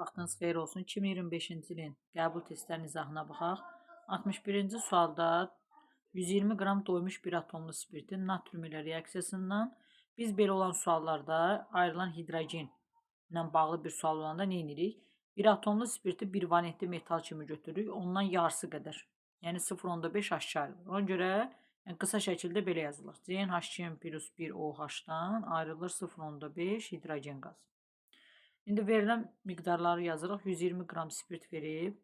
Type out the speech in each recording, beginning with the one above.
Vaxtınız xeyir olsun. 2025-ci ilin qəbul testlərinin izahına baxaq. 61-ci sualda 120 qram doymuş bir atomlu spirtin natrium ilə reaksiyasından biz belə olan suallarda ayrılan hidrogenlə bağlı bir sual olanda nə edirik? Bir atomlu spirti bir valentli metal kimi götürürük. Ondan yarısı qədər. Yəni 0,5 aşağı ayrılır. Ona görə yəni qısa şəkildə belə yazılır. CnH2n plus 1 OH-dan ayrılır 0,5 hidrogen qazı. İndi verilən miqdarları yazırıq. 120 qram spirt verib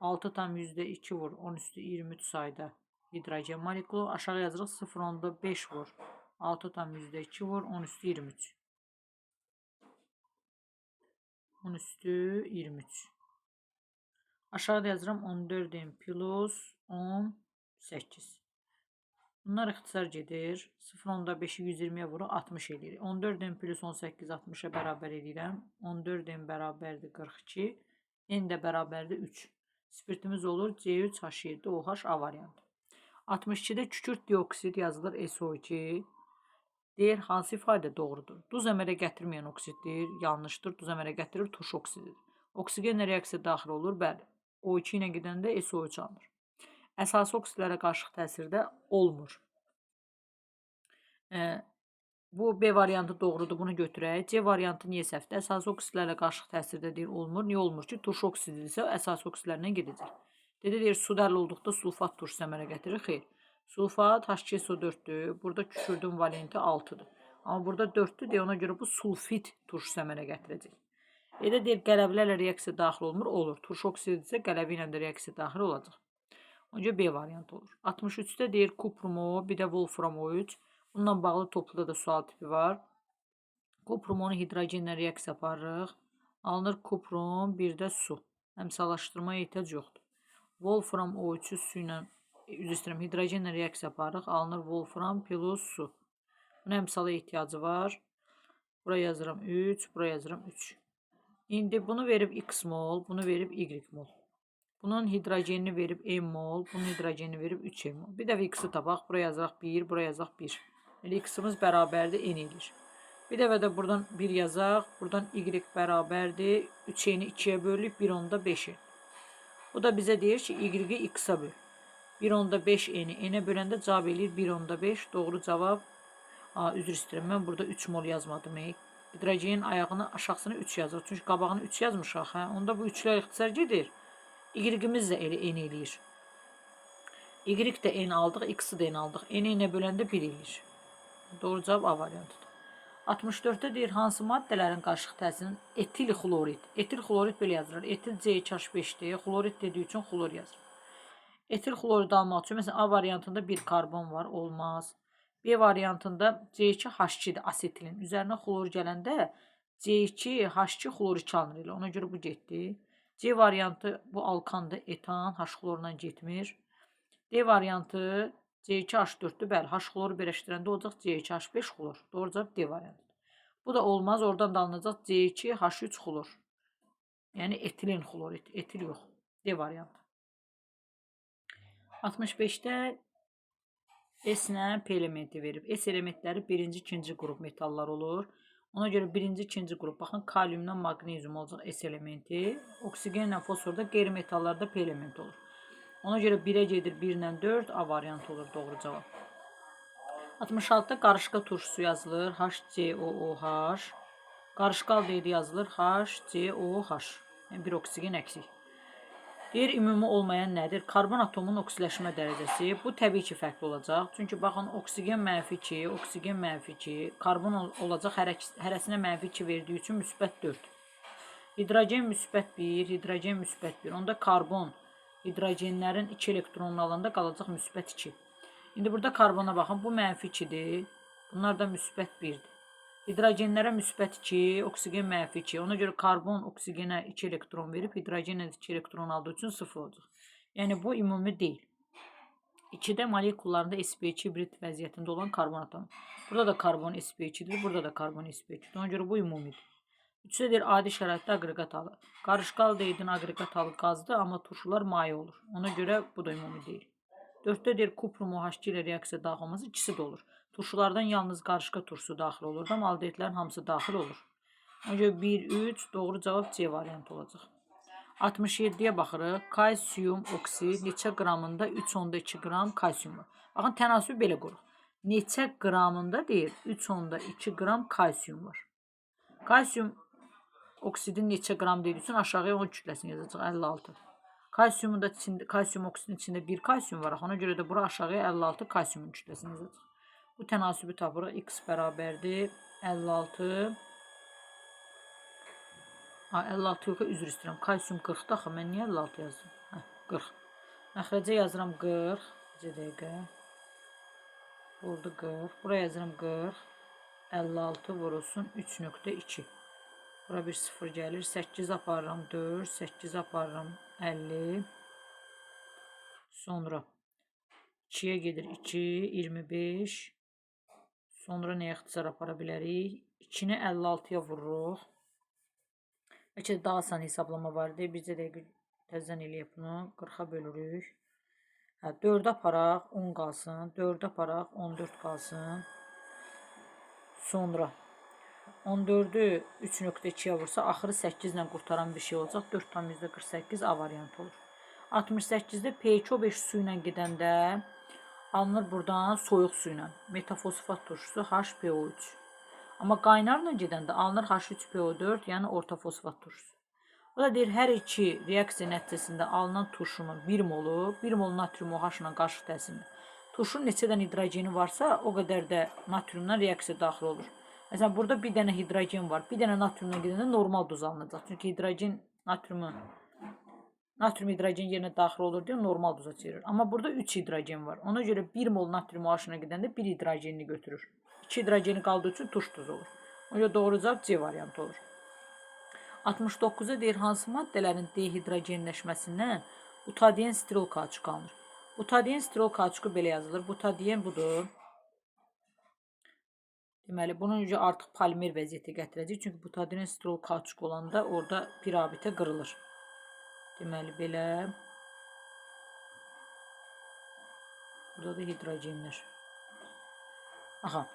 6,2 vur 10 üstü 23 sayda hidrogen molekulu. Aşağı yazırıq 0,5 vur 6,2 vur 10 üstü 23. 10 üstü 23. Aşağıda yazıram 14 plus 18. Bunlar ixtisar gedir. 0,5-i 120-yə vurur, 60 eləyir. 14 n plus 18 60-a bərabər eləyirəm. 14 n bərabərdir 42. N də bərabərdir 3. Spirtimiz olur C3H7OH A variantı. 62-də kükürt dioksid yazılır SO2. Deyir, hansı ifadə doğrudur? Duz əmələ gətirməyən oksiddir, yanlışdır. Duz əmələ gətirir, turşu oksididir. Oksigenlə reaksiya daxil olur, bəli. O2 ilə gedəndə SO3 alınır. Əsasi oksidlərə qarışıq təsirdə olmur. Bu B variantı doğrudur, bunu götürək. C variantı niyə səhvdir? Əsasi oksidlərlə qarışıq təsirdə deyir, olmur. Niyə olmur ki? Turşu oksididirsə, əsasi oksidlərlə gedəcək. Dedi, deyir, su dərli olduqda sulfat turşusu əmələ gətirir. Xeyr. Sulfat H2SO4-dür. Burada kükürdün valenti 6-dır. Amma burada 4-dür deyə ona görə bu sulfit turşusu əmələ gətirəcək. Elə deyir, qələvlərlə reaksiya daxil olmur. Olur. Turşu oksididirsə, qələvi ilə də reaksiya daxil olacaq. Ona görə B variantı olur. 63-də deyir kuprum O, bir də wolfram O3. Bununla bağlı topluda da sual tipi var. Kuprum onu hidrogenlə reaksiya aparırıq. Alınır kuprum, bir də su. Əmsallaşdırmaya ehtiyac yoxdur. Wolfram O3-ü su ilə, üzr istəyirəm, hidrogenlə reaksiya aparırıq. Alınır wolfram plus su. Buna əmsala ehtiyacı var. Buraya yazıram 3, buraya yazıram 3. İndi bunu verib X mol, bunu verib Y mol. Bunun hidrogenini verib M mol, bunun hidrogenini verib 3M mol. Bir dəfə X-i tapaq. Buraya yazaq 1, buraya yazaq 1. Elə X-imiz bərabərdir N eləyir. Bir dəfə də buradan 1 yazaq. Buradan Y bərabərdir. 3N-i 2-yə bölük 1,5 N. Bu da bizə deyir ki, Y-i X-a böl. 1,5 N-i N-ə böləndə cavab eləyir 1,5. Doğru cavab. Aa, üzr istəyirəm. Mən burada 3 mol yazmadım. Hidrogenin ayağını aşağısına 3 yazırıq. Çünki qabağını 3 yazmışıq. Hə? Onda bu üçlər ixtisar gedir. Y-imiz də elə N eləyir. Y də N aldıq, X-i də N aldıq. N-i N-ə böləndə 1 eləyir. Doğru cavab A variantıdır. 64-də deyir, hansı maddələrin qarışıq təsirinin etil xlorid. Etil xlorid belə yazılır. Etil C2H5-dir. Xlorid dediyi üçün xlor yazır. Etil xlorid almaq üçün, məsələn, A variantında bir karbon var, olmaz. B variantında C2H2-dir asetilin. Üzərinə xlor gələndə C2H2 xlor 2 alınır elə. Ona görə bu getdi. C variantı bu alkandır, etan, H xlorla getmir. D variantı C2H4-dür. Bəli, H xloru birləşdirəndə olacaq C2H5 xlor. Doğru cavab D variantıdır. Bu da olmaz. Oradan da alınacaq C2H3 xlor. Yəni etilen xlorid. Etil yox. D variantı. 65-də S ilə P elementi verib. S elementləri birinci, ikinci qrup metallar olur. Ona görə birinci, ikinci qrup. Baxın, kaliumla maqnezium olacaq S elementi. Oksigenlə fosfor da qeyri-metallarda P elementi olur. Ona görə 1-ə gedir 1 ilə 4, A variantı olur doğru cavab. 66-da qarışqa turşusu yazılır. HCOOH. Qarışqa aldehidi yazılır. HCOH. Yəni bir oksigen əksik. Deyir, ümumi olmayan nədir? Karbon atomunun oksidləşmə dərəcəsi. Bu təbii ki, fərqli olacaq. Çünki baxın, oksigen mənfi 2, oksigen mənfi 2, karbon olacaq hərəsinə mənfi 2 verdiyi üçün müsbət 4. Hidrogen müsbət 1, hidrogen müsbət 1. Onda karbon hidrogenlərin 2 elektronunu alanda qalacaq müsbət 2. İndi burada karbona baxın, bu mənfi 2-dir. Bunlar da müsbət 1-dir. Hidrogenlərə müsbət 2, oksigen mənfi 2. Ona görə karbon oksigenə 2 elektron verib, hidrogenə 2 elektron aldığı üçün 0 olacaq. Yəni bu ümumi deyil. 2-də molekullarında sp2 hibrid vəziyyətində olan karbon atomu. Burada da karbon sp2-dir, burada da karbon sp2-dir. Ona görə bu ümumidir. 3-də deyir, adi şəraitdə aqreqat halı. Qarışqa aldehidin aqreqat halı qazdır, amma turşular maye olur. Ona görə bu da ümumi deyil. 4-də deyir, kuprum OH2 ilə reaksiya daxil olması, ikisi də olur. Turşulardan yalnız qarışqa turşusu daxil olur, amma aldehidlərin hamısı daxil olur. Ona görə 1, 3 doğru cavab C variantı olacaq. 67-yə baxırıq. Kalsium oksid neçə qramında 3,2 qram kalsium var. Baxın, tənasübü belə qoruq. Neçə qramında deyir 3,2 qram kalsium var. Kalsium oksidin neçə qram dediyi üçün aşağıya onun kütləsini yazacaq 56. Kalsiumun da içində, kalsium oksidin içində 1 kalsium var. Ona görə də bura aşağıya 56 kalsiumun kütləsini yazacaq. Bu tənasübü tapırıq. X bərabərdir 56. Ha, 56 yox, üzr istəyirəm. Kalsium 40-dır axı. Mən niyə 56 yazdım? Hə, 40. Məxrəcə yazıram 40. Necə dəqiqə? Burada 40. Buraya yazıram 40. 56 vurulsun 3,2. Bura bir 0 gəlir. 8 aparıram 4. 8 aparıram 50. Sonra 2-yə gedir 2, 25. Sonra nəyə ixtisar apara bilərik? 2-ni 56-ya vururuq. Bəlkə də daha asan hesablama var idi. Bizə dəqiqə təzədən eləyək bunu. 40-a bölürük. Hə, 4-ə aparaq, 10 qalsın. 4-ə aparaq, 14 qalsın. Sonra 14-ü 3,2-yə vursa, axırı 8 ilə qurtaran bir şey olacaq. 4,48 A variantı olur. 68-də P2O5 su ilə gedəndə alınır buradan soyuq su ilə. Metafosfat turşusu HPO3. Amma qaynarla gedəndə alınır H3PO4, yəni orta fosfat turşusu. O da deyir, hər iki reaksiya nəticəsində alınan turşunun 1 molu, 1 mol natrium OH ilə qarışıq təsirində. Turşunun neçə dənə hidrogeni varsa, o qədər də natriumdan reaksiya daxil olur. Məsələn, burada bir dənə hidrogen var. Bir dənə natriumdan gedəndə normal duz alınacaq. Çünki hidrogen natrium hidrogen yerinə daxil olur deyə normal duza çevirir. Amma burada 3 hidrogen var. Ona görə 1 mol natrium OH-na gedəndə 1 hidrogenini götürür. 2 hidrogeni qaldığı üçün turş duz olur. Ona görə doğru cavab C variantı olur. 69-da deyir, hansı maddələrin dehidrogenləşməsindən butadien stirol kauçuku alınır. Butadien stirol kauçuku belə yazılır. Butadien budur. Deməli, bunu artıq polimer vəziyyətə gətirəcək. Çünki butadien stirol kauçuk olanda orada bir rabitə qırılır. Deməli, belə. Burada da hidrogenlər. Aha.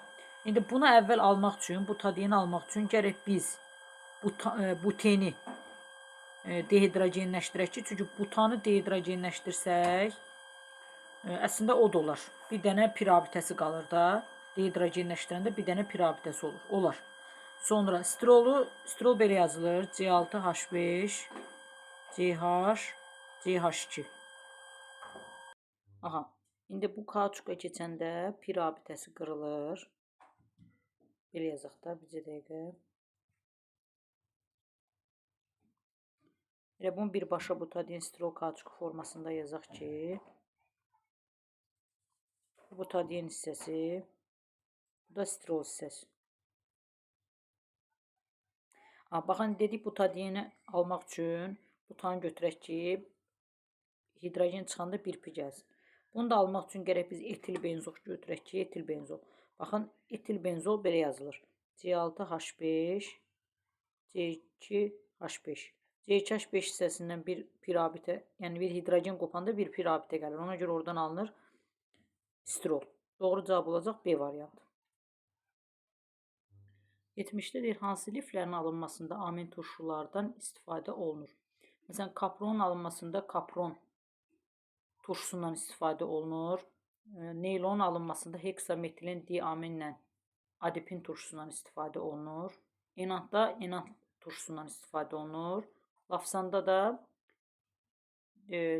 İndi bunu əvvəl almaq üçün, butadieni almaq üçün gərək biz buteni dehidrogenləşdirək ki, çünki butanı dehidrogenləşdirsək, əslində o da olar. Bir dənə pirabitəsi qalır da. Dehidrogenləşdirəndə bir dənə pirabitəsi olur. Olar. Sonra stirolu, stirol belə yazılır. C6H5, CH, CH2. Aha. İndi bu kauçuka keçəndə pirabitəsi qırılır. Belə yazaq da, bircə dəqiqə. Elə bunu birbaşa butadien stirol kauçuku formasında yazaq ki, bu butadien hissəsi, bu da stirol hissəsi. Ha, baxın, dedik butadieni almaq üçün butanı götürək ki, hidrogen çıxanda 1 pi gəlsin. Bunu da almaq üçün gərək biz etil benzol götürək ki, etil benzol. Baxın, etil benzol belə yazılır. C6H5, C2H5. C2H5 hissəsindən bir pirabitə, yəni bir hidrogen qopanda bir pirabitə gəlir. Ona görə oradan alınır stirol. Doğru cavab olacaq B variantı. 70-də deyir, hansı liflərin alınmasında amin turşulardan istifadə olunur? Məsələn, kapron alınmasında kapron turşusundan istifadə olunur. Neylon alınmasında heksametilen diaminlə adipin turşusundan istifadə olunur. Enantda enant turşusundan istifadə olunur. Lafsanda da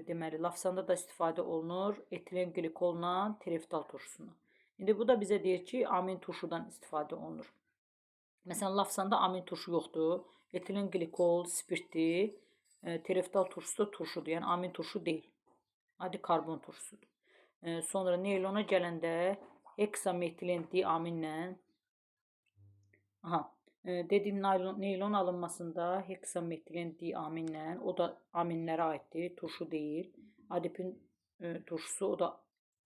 deməli, lafsanda da istifadə olunur etilen qlikolla tereftal turşusundan. İndi bu da bizə deyir ki, amin turşudan istifadə olunur. Məsələn, lafsanda amin turşu yoxdur. Etilen qlikol spirtdir. Tereftal turşusu da turşudur. Yəni amin turşu deyil. Adi karbon turşusudur. Sonra neylona gələndə heksametilen diaminlə aha, dediyim neylon alınmasında heksametilen diaminlə, o da aminlərə aiddir, turşu deyil. Adipin turşusu, o da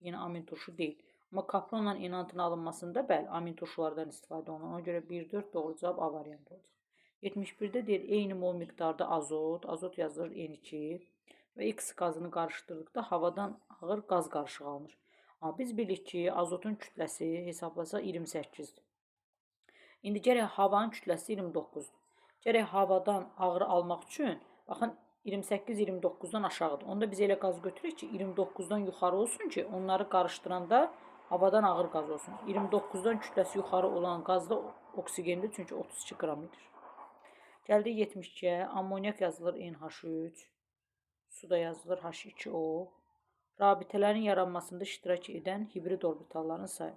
yenə amin turşu deyil. Amma kapronla enantın alınmasında bəli, amin turşulardan istifadə olunur. Ona görə 1-4 doğru cavab A variantı olacaq. 71-də deyir, eyni mol miqdarda azot, azot yazılır N2 və X qazını qarışdırdıqda havadan ağır qaz qarışığı alınır. Amma biz bilirik ki, azotun kütləsi hesablasaq 28-dir. İndi gərək havanın kütləsi 29-dur. Gərək havadan ağır almaq üçün, baxın, 28-29-dan aşağıdır. Onda biz elə qaz götürürük ki, 29-dan yuxarı olsun ki, onları qarışdıranda havadan ağır qaz olsun. 29-dan kütləsi yuxarı olan qaz da oksigendir, çünki 32 qram edir. Gəldik 72-yə. Amonyak yazılır NH3, su da yazılır H2O. Rabitələrin yaranmasında iştirak edən hibrid orbitalların sayı.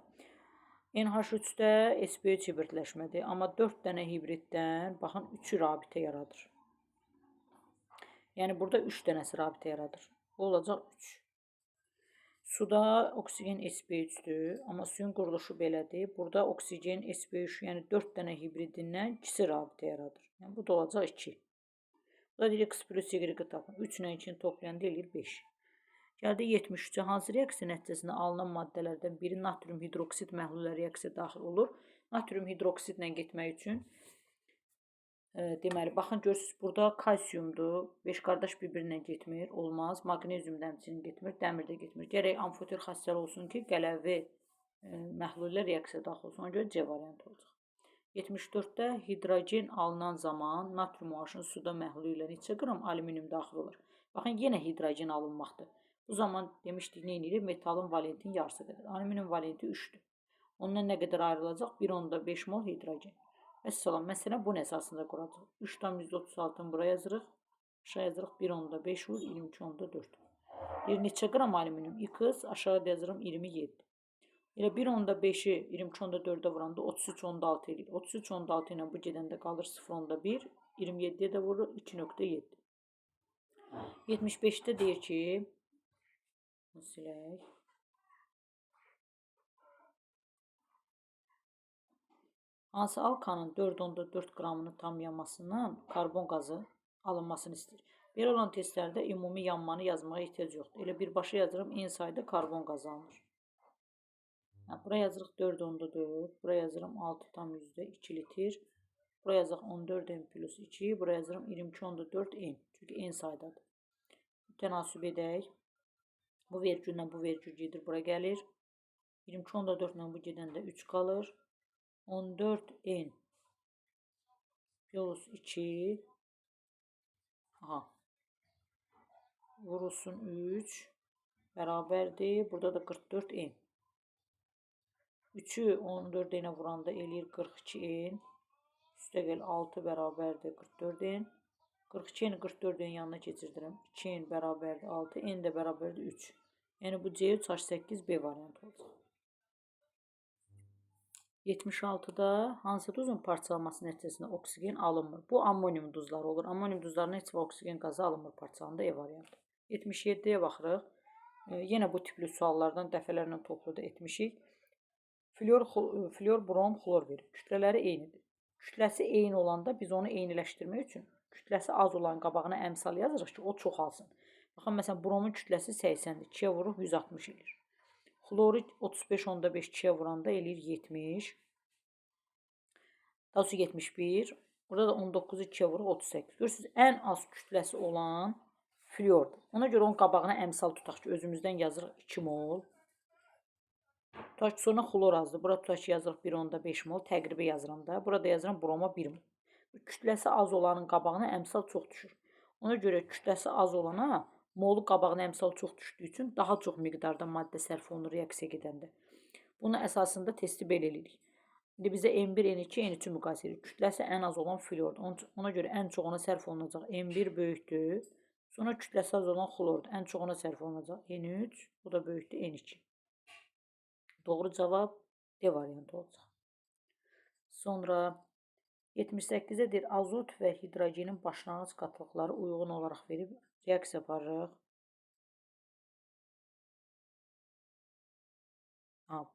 NH3-də sp3 hibridləşmədir, amma 4 dənə hibriddən, baxın, 3-ü rabitə yaradır. Yəni, burada 3 dənəsi rabitə yaradır. Bu olacaq 3. Suda oksigen sp3-dür, amma suyun quruluşu belədir. Burada oksigen sp3, yəni 4 dənə hibridindən ikisi rabitə yaradır. Yəni, bu da olacaq 2. Bu da deyir X plus Y tapın. 3 ilə 2-ni toplayanda eləyir 5. Gəldik 73-ə. Hansı reaksiya nəticəsində alınan maddələrdən biri natrium hidroksid məhlullə reaksiya daxil olur? Natrium hidroksidlə getmək üçün deməli, baxın, görürsünüz, burada kalsiumdur. 5 qardaş bir-birinə getmir, olmaz. Maqnezium da həmçinin getmir, dəmir də getmir. Gərək amfoter xassəli olsun ki, qələvi məhlullə reaksiya daxil olsun. Ona görə C variantı olacaq. 74-də hidrogen alınan zaman natrium OH-ın suda məhlulu ilə neçə qram alüminium daxil olur? Baxın, yenə hidrogen alınmaqdır. Bu zaman demişdik, nə edirik? Metalın valentinin yarısı qədər. Alüminium valenti 3-dür. Ondan nə qədər ayrılacaq? 1,5 mol hidrogen. Vəssalam, məsələ bunun əsasında quracaq. 3,36-nı bura yazırıq. Aşağı yazırıq 1,5 vur 22,4. Deyir, neçə qram alüminium? X, aşağıda yazırım 27. Elə 1,5-i 22,4-ə vuranda 33,6 eləyir. 33,6 ilə bu gedəndə qalır 0,1. 27-yə də vurur 2,7. 75-də deyir ki, bunu silək. Hansı alkanın 4,4 qramını tam yanmasından karbon qazı alınmasını istəyir. Belə olan testlərdə ümumi yanmanı yazmağa ehtiyac yoxdur. Elə birbaşa yazıram, eyni sayda karbon qazı alınır. Yəni, bura yazırıq 4,4, bura yazıram 6,2 litr, bura yazırıq 14 N plus 2, bura yazıram 22,4 N. Çünki N saydadır. Tənasüb edək. Bu vergüllə bu vergül gedir, bura gəlir. 22,4 ilə bu gedəndə 3 qalır. 14 N plus 2 aha, vurulsun 3 bərabərdir. Burada da 44 N. 3-ü 14 N-ə vuranda eləyir 42 N. Üstəgəl 6 bərabərdir 44 N. 42 N 44 N yanına keçirdirəm. 2 N bərabərdir 6, N də bərabərdir 3. Yəni bu C3H8 B variantı olacaq. 76-da hansı duzun parçalanması nəticəsində oksigen alınmır? Bu ammonium duzları olur. Ammonium duzlarına heç vaxt oksigen qazı alınmır parçalananda E variantı. 77-yə baxırıq. Yenə bu tipli suallardan dəfələrlə topluda etmişik. Flor, flor, brom, xlor verir. Kütlələri eynidir. Kütləsi eyni olanda biz onu eyniləşdirmək üçün kütləsi az olan qabağına əmsal yazırıq ki, o çoxalsın. Baxın, məsələn, bromun kütləsi 80-dir. 2-yə vururuq, 160 eləyir. Xloru 35,5 2-yə vuranda eləyir 70. Daha sonra 71. Burada da 19-u 2-yə vururuq 38. Görürsünüz, ən az kütləsi olan flordur. Ona görə onun qabağına əmsal tutaq ki, özümüzdən yazırıq 2 mol. Tutaq ki, sonra xlor azdır. Bura tutaq ki, yazırıq 1,5 mol. Təqribi yazıram da. Burada yazıram broma 1 mol. Kütləsi az olanın qabağına əmsal çox düşür. Ona görə kütləsi az olana molu qabağına əmsal çox düşdüyü üçün daha çox miqdarda maddə sərf olunur reaksiya gedəndə. Bunun əsasında testi belə eləyirik. İndi bizə N1, N2, N3-ü müqayisə edirik. Kütləsi ən az olan flordur. Ona görə ən çox ona sərf olunacaq N1 böyükdür. Sonra kütləsi az olan xlordur. Ən çox ona sərf olunacaq N3, bu da böyükdür N2. Doğru cavab D variantı olacaq. Sonra 78-ə deyir, azot və hidrogenin başlanğıc qatlıqları uyğun olaraq verib reaksiya aparırıq.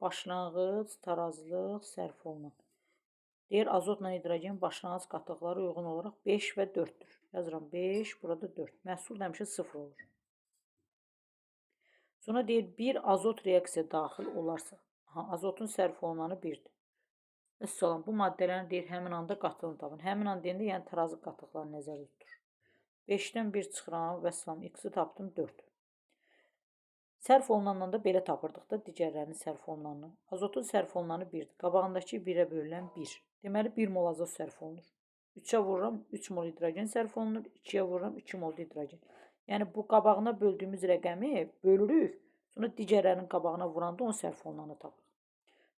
Başlanğıc, tarazlıq, sərf olunan. Deyir, azotla hidrogenin başlanğıc qatlıqları uyğun olaraq 5 və 4-dür. Yazıram 5, burada 4. Məhsul həmişə 0 olur. Sonra deyir, bir azot reaksiya daxil olarsa, azotun sərf olunanı 1-dir. Vəssalam, bu maddələrin deyir, həmin anda qatılını tapın. Həmin an deyəndə, yəni tarazlıq qatlıqlarını nəzərdə tutur. 5-dən 1 çıxıram, vəssalam, x-i tapdım 4. Sərf olunandan da belə tapırdıq da digərlərinin sərf olunanını. Azotun sərf olunanı 1-dir. Qabağındakı 1-ə bölünən 1. Deməli, 1 mol azot sərf olunur. 3-ə vururam, 3 mol hidrogen sərf olunur. 2-yə vururam, 2 mol hidrogen. Yəni, bu qabağına böldüyümüz rəqəmi bölürük. Sonra digərlərinin qabağına vuranda onu sərf olunanı tapırıq.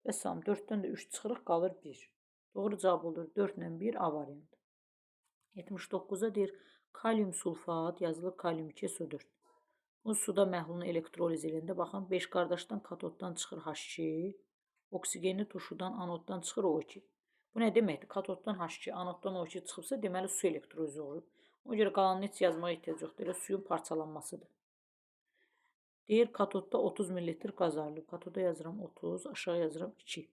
Vəssalam, 4-dən də 3 çıxırıq, qalır 1. Doğru cavab olur 4 ilə 1 A variantı. 79-a deyir, kalium sulfat yazılır kalium 2 SO4. Bu suda məhlulunu elektroliz edəndə baxın, 5 qardaşdan katoddan çıxır H2, oksigenli turşudan anoddan çıxır O2. Bu nə deməkdir? Katoddan H2, anoddan O2 çıxıbsa, deməli su elektrolizi olur. Ona görə qalanını heç yazmağa ehtiyac yoxdur. Elə suyun parçalanmasıdır. Deyir, katodda 30 ml qaz ayrılır. Katoda yazıram 30, aşağı yazıram 2.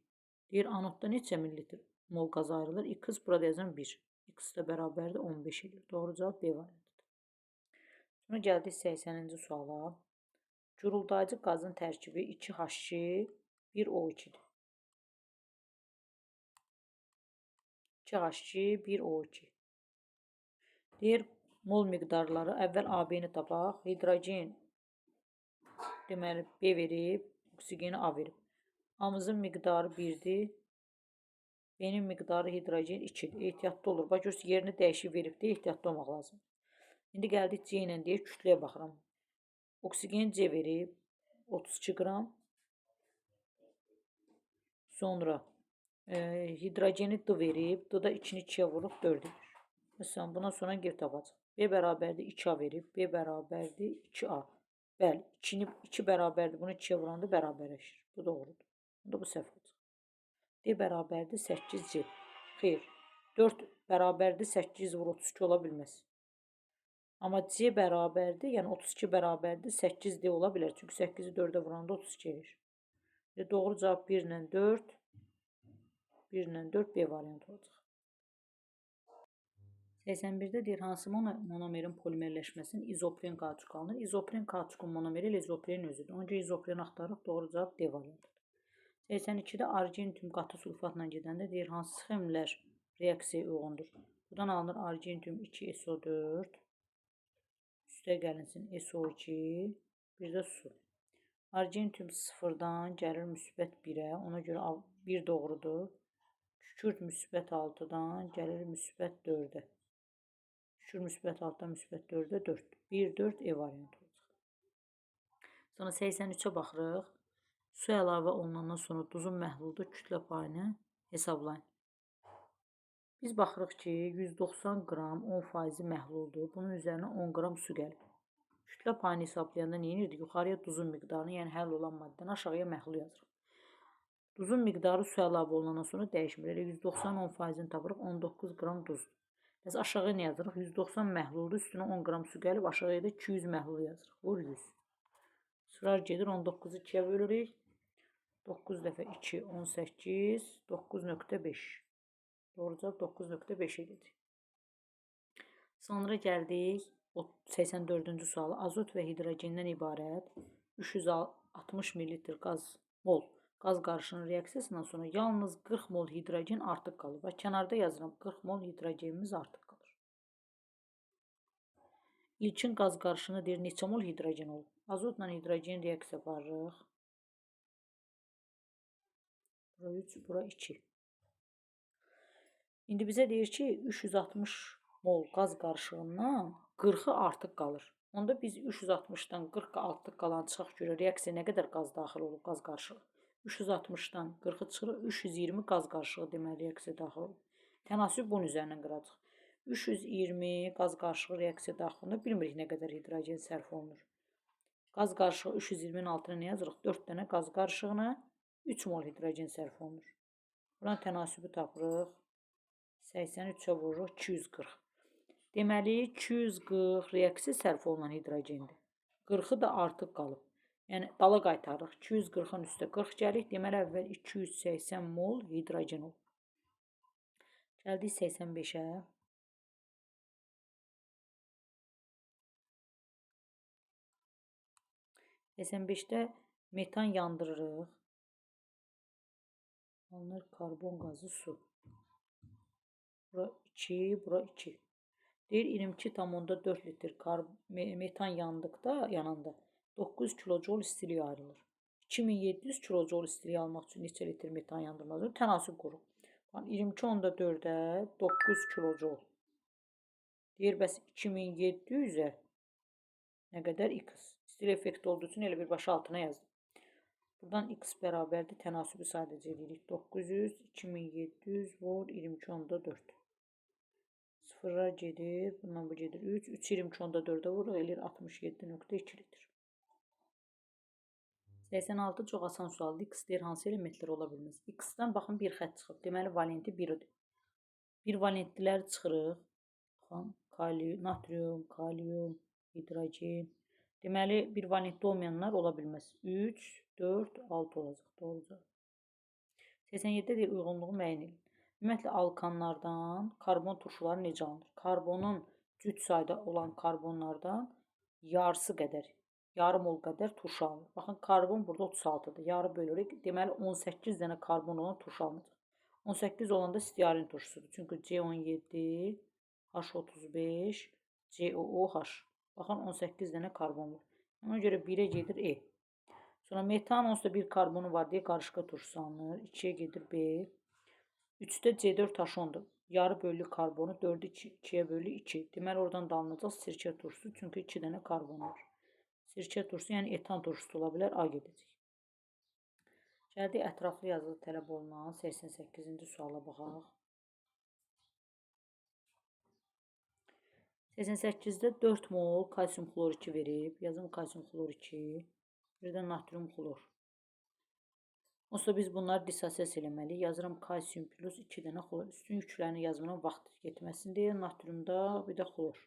Deyir, anodda neçə millilitr mol qaz ayrılır? X, burada yazıram 1. X də bərabərdir 15 edir. Doğru cavab B variantıdır. Sonra gəldik 80-ci suala. Guruldayıcı qazın tərkibi 2H2, 1O2-dir. 2H2, 1O2. Deyir, mol miqdarları əvvəl AB-ni tapaq. Hidrogen, deməli, B verib, oksigeni A verib. A-mızın miqdarı 1-dir. B-nin miqdarı hidrogen 2-dir. Ehtiyatlı olur. Bax, görürsünüz, yerini dəyişib verib deyə ehtiyatlı olmaq lazım. İndi gəldik C ilə deyir, kütləyə baxıram. Oksigen C verib, 32 qram. Sonra hidrogeni D verib, D da 2-ni 2-yə vuruq, 4 edir. Məsələn, bundan sonra qeyd tapacaq. B bərabərdir 2A verib, B bərabərdir 2A. Bəli, 2 bərabərdir, bunu 2-yə vuranda bərabərləşir. Bu doğrudur. Bunda bu səhv olacaq. D bərabərdir 8C. Xeyr, 4 bərabərdir 8 vur 32 ola bilməz. Amma C bərabərdir, yəni 32 bərabərdir 8D ola bilər. Çünki 8-i 4-ə vuranda 32 edir. Doğru cavab 1 ilə 4, 1 ilə 4 B variantı olacaq. 81-də deyir, hansı monomerin polimerləşməsinin izopren kauçuk alınır? İzopren kauçukun monomeri ilə izoprenin özüdür. Ona görə izopren axtarırıq. Doğru cavab D variantıdır. 82-də argentium qatı sulfatla gedəndə deyir, hansı sxemlər reaksiyaya uyğundur? Buradan alınır argentium 2SO4, üstə gəlinsin SO2, bir də su. Argentium 0-dan gəlir müsbət 1-ə, ona görə 1 doğrudur. Kükürt müsbət 6-dan gəlir müsbət 4-ə. Kükürt müsbət 6-dan müsbət 4-ə 4. 1, 4 E variantı olacaq. Sonra 83-ə baxırıq. Su əlavə olunandan sonra duzun məhlulda kütlə payını hesablayın. Biz baxırıq ki, 190 qram 10% məhluldur. Bunun üzərinə 10 qram su gəlib. Kütlə payını hesablayanda nə edirdik? Yuxarıya duzun miqdarını, yəni həll olan maddəni aşağıya məhlul yazırıq. Duzun miqdarı su əlavə olunandan sonra dəyişmir. Elə 190 10%-ni tapırıq, 19 qram duzdur. Bəs aşağıya nə yazırıq? 190 məhluldur, üstünə 10 qram su gəlib, aşağıya da 200 məhlul yazırıq. Vur 100. Sırar gedir, 19-u 2-yə bölürük. 9 dəfə 2, 18, 9.5. Doğru cavab 9.5 edir. Sonra gəldik 84-cü suala. Azot və hidrogendən ibarət 360 ml qaz mol qaz qarışığının reaksiyasından sonra yalnız 40 mol hidrogen artıq qalır. Bax, kənarda yazıram, 40 mol hidrogenimiz artıq qalır. İlkin qaz qarışığına deyir, neçə mol hidrogen olur? Azotla hidrogen reaksiya aparırıq. Bura 3, bura 2. İndi bizə deyir ki, 360 mol qaz qarışığından 40-ı artıq qalır. Onda biz 360-dan 40 artıq qalan çıxaq görə reaksiya nə qədər qaz daxil olub qaz qarışığı? 360-dan 40-ı çıxırıq, 320 qaz qarışığı deməli reaksiya daxil olub. Tənasüb bunun üzərindən qıracaq. 320 qaz qarışığı reaksiya daxilində bilmirik nə qədər hidrogen sərf olunur. Qaz qarışığı 320-nin altına nə yazırıq? 4 dənə qaz qarışığına 3 mol hidrogen sərf olunur. Buradan tənasübü tapırıq. 83-ə vururuq 240. Deməli, 240 reaksiya sərf olunan hidrogendir. 40-ı da artıq qalıb. Yəni, dala qaytarırıq. 240-ın üstə 40 gəlir. Deməli, əvvəl 280 mol hidrogen olub. Gəldik 85-ə. 85-də metan yandırırıq. Alınır karbon qazı, su. Bura 2, bura 2. Deyir 22,4 litr metan yandıqda, yananda 9 kilojol istilik ayrılır. 2700 kilojol istilik almaq üçün neçə litr metan yandırılmalıdır? Tənasüb quruq. 22,4-ə 9 kilojol. Deyir, bəs 2700-ə nə qədər x? İstilik effekti olduğu üçün elə birbaşa altına yazdım. Buradan x bərabərdir. Tənasübü sadəcə edirik. 900, 2700 vur 22,4. Sıfıra gedir. Bundan bu gedir 3. 3 22,4-ə vurur. Eləyir 67,2 litr. 86 çox asan sualdır. X deyir hansı elementlər ola bilməz? X-dən baxın bir xətt çıxıb. Deməli valenti 1-dir. Bir valentlilər çıxırıq. Baxın, kalium, natrium, kalium, hidrogen. Deməli bir valentli olmayanlar ola bilməz. 3, 4, 6 olacaq. Doğru cavab. 87-də deyir uyğunluğu müəyyən edin. Ümumiyyətlə alkanlardan karbon turşuları necə alınır? Karbonun cüt sayda olan karbonlardan yarısı qədər, yarım mol qədər turşu alınır. Baxın, karbon burada 36-dır. Yarı bölürük. Deməli 18 dənə karbon olan turşu alınacaq. 18 olanda stearin turşusudur. Çünki C17, H35, COOH. Baxın, 18 dənə karbon var. Ona görə 1-ə gedir E. Sonra metan onsuz da bir karbonu var deyə qarışqa turşusu alınır. 2-yə gedir B. 3-də C4H10-dur. Yarı bölü karbonu 4-ü 2-yə bölü 2. Deməli, oradan da alınacaq sirkə turşusu. Çünki 2 dənə karbon var. Sirkə turşusu, yəni etan turşusu ola bilər. A gedəcək. Gəldik ətraflı yazılı tələb olunan 88-ci suala baxaq. 88-də 4 mol kalsium xlor 2 verib. Yazım kalsium xlor 2. Bir də natrium xlor. Onsa biz bunları disosiasiya eləməliyik. Yazıram kalsium plus 2 dənə xlor. Üstün yüklərini yazmıram vaxt getməsin deyə. Natriumda bir də xlor.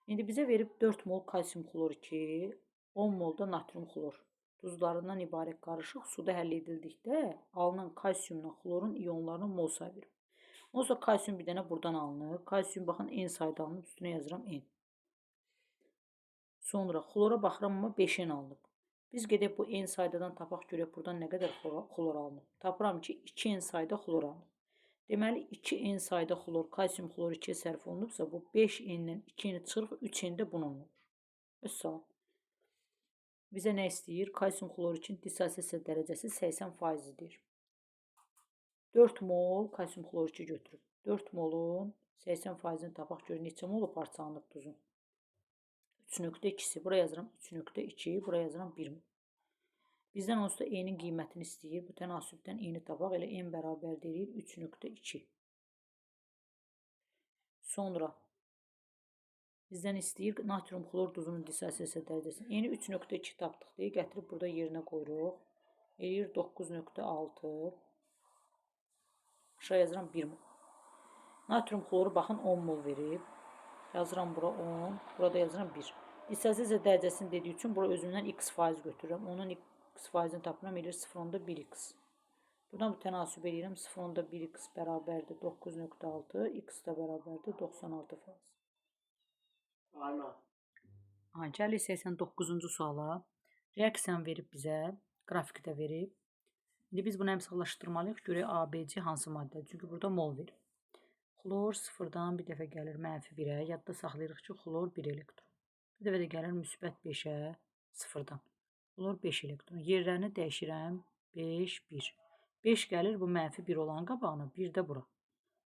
İndi bizə verib 4 mol kalsium xlor 2, 10 mol da natrium xlor. Duzlarından ibarət qarışıq suda həll edildikdə alınan kalsiumla xlorun iyonlarının mol sayı verib. Onsa kalsium bir dənə buradan alınır. Kalsium baxın N sayda alınıb, üstünə yazıram N. Sonra xlora baxıram amma 5N alınıb. Biz gedək bu N saydadan tapaq görək buradan nə qədər xlor alınıb. Tapıram ki 2N sayda xlor alınıb. Deməli 2N sayda xlor, kalsium xlor 2-yə sərf olunubsa bu 5N-dən 2N-i çıxırıq, 3N də bunun olur. Vəssalam. Bizə nə istəyir? Kalsium xlor 2-nin disosiasiya dərəcəsi 80% deyir. 4 mol kalsium xlor 2 götürüb. 4 molun 80%-ni tapaq görək neçə molu parçalanıb duzun. 3,2-si. Buraya yazıram 3,2, buraya yazıram 1 mol. Bizdən onsuz da N-in qiymətini istəyir. Bu tənasübdən N-i tapaq. Elə N bərabər deyir 3,2. Sonra bizdən istəyir natrium xlor duzunun disosiasiya dərəcəsini. N-i 3,2 tapdıq deyə gətirib burada yerinə qoyuruq. Eləyir 9,6. Aşağı yazıram 1 mol. Natrium xloru baxın 10 mol verib. Yazıram bura 10, burada yazıram 1. Disosiasiya dərəcəsini dediyi üçün bura özümdən x faiz götürürəm. Onun x faizini tapıram, eləyir 0,1x. Buradan bu tənasüb eləyirəm. 0,1x bərabərdir 9,6, x də bərabərdir 96 faiz. Ana. Aha, gəlirik 89-cu suala. Reaksiyanı verib bizə, qrafik də verib. İndi biz bunu əmsallaşdırmalıyıq. Görək A, B, C hansı maddədir? Çünki burada mol verib. Xlor sıfırdan bir dəfə gəlir mənfi 1-ə. Yadda saxlayırıq ki, xlor 1 elektron. Bir dəfə də gəlir müsbət 5-ə sıfırdan. Xlor 5 elektron. Yerlərini dəyişirəm. 5, 1. 5 gəlir bu mənfi 1 olan qabağına, 1 də bura.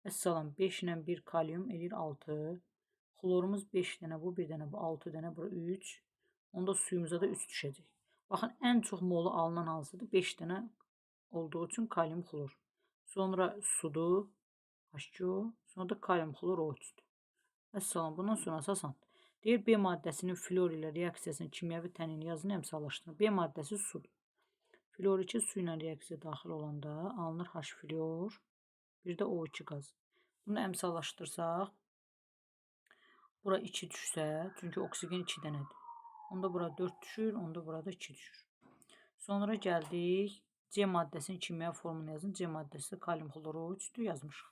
Vəssalam, 5 ilə 1 kalium eləyir 6. Xlorumuz 5 dənə bu, 1 dənə bu, 6 dənə bura 3. Onda suyumuza da 3 düşəcək. Baxın, ən çox molu alınan hansıdır? 5 dənə olduğu üçün kalium xlor. Sonra sudur, H2O, sonra da kalium xlor O3-dür. Vəssalam, bundan sonrası asandır. Deyir, B maddəsinin flor ilə reaksiyasının kimyəvi tənini yazın, əmsallaşdırın. B maddəsi sudur. Flor 2 su ilə reaksiya daxil olanda alınır H flor, bir də O2 qaz. Bunu əmsallaşdırsaq, bura 2 düşsə, çünki oksigen 2 dənədir. Onda bura 4 düşür, onda burada 2 düşür. Sonra gəldik C maddəsinin kimyəvi formunu yazın. C maddəsi kalium xlor O3-dür, yazmışıq.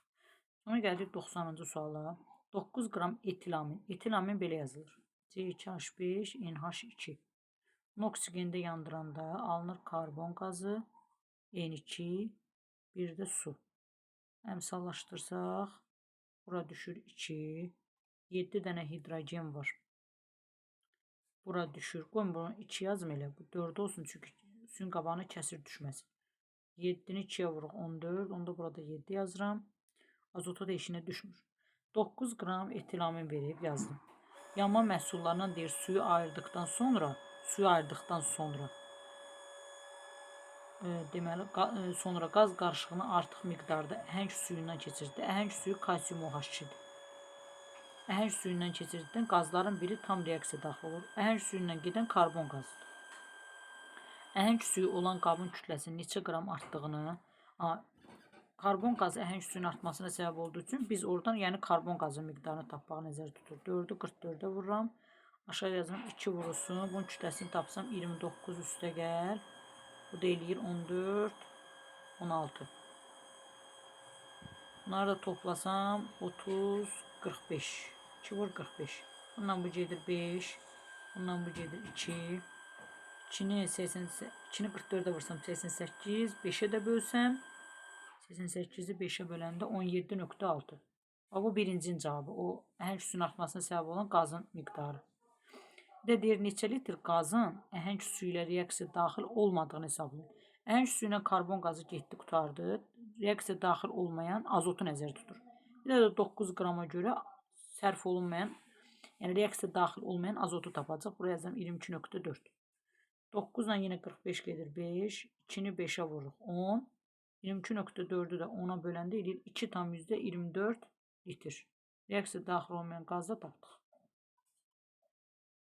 Sonra gəldik 90-cı suala. 9 qram etilamin. Etilamin belə yazılır. C2H5 NH2. Bunu oksigende yandıranda alınır karbon qazı, N2, bir də su. Əmsallaşdırsaq, bura düşür 2, 7 dənə hidrogen var. Bura düşür. Qoyun bunu 2 yazım elə. Bu 4 olsun çünki suyun qabağına kəsir düşməsin. 7-ni 2-yə vururuq 14. Onda burada 7 yazıram. Azota da işinə düşmür. 9 qram etilamin verib yazdım. Yanma məhsullarından deyir suyu ayırdıqdan sonra, deməli sonra qaz qarışığını artıq miqdarda əhəng suyundan keçirdi. Əhəng suyu kalsium OH2-dir. Əhəng suyundan keçirdikdən qazların biri tam reaksiya daxil olur. Əhəng suyundan gedən karbon qazıdır. Əhəng suyu olan qabın kütləsinin neçə qram artdığını, karbon qazı əhəng suyunun artmasına səbəb olduğu üçün biz oradan yəni karbon qazı miqdarını tapmağı nəzərdə tutur. 4-ü 44-ə vururam. Aşağı yazıram 2 vurulsun. Bunun kütləsini tapsam 29 üstə gəl. Bu da eləyir 14, 16. Bunları da toplasam 30, 45. 2 vur 45. Bundan bu gedir 5. Bundan bu gedir 2. 2-ni 80, 2-ni 44-ə vursam 88, 5-ə də bölsəm 88-i 5-ə böləndə 17.6. Bax, bu birincinin cavabı. O əhəng suyunun artmasına səbəb olan qazın miqdarı. Bir də deyir neçə litr qazın əhəng suyu ilə reaksiya daxil olmadığını hesablayın. Əhəng suyu ilə karbon qazı getdi, qurtardı. Reaksiya daxil olmayan azotu nəzərdə tutur. Bir də 9 qrama görə sərf olunmayan, yəni reaksiya daxil olmayan azotu tapacaq. Buraya yazıram 22.4. 9 ilə yenə 45 gedir 5. 2-ni 5-ə vururuq 10. 22.4-ü də 10-a böləndə eləyir 2,24 litr. Reaksiya daxil olmayan qazı da tapdıq.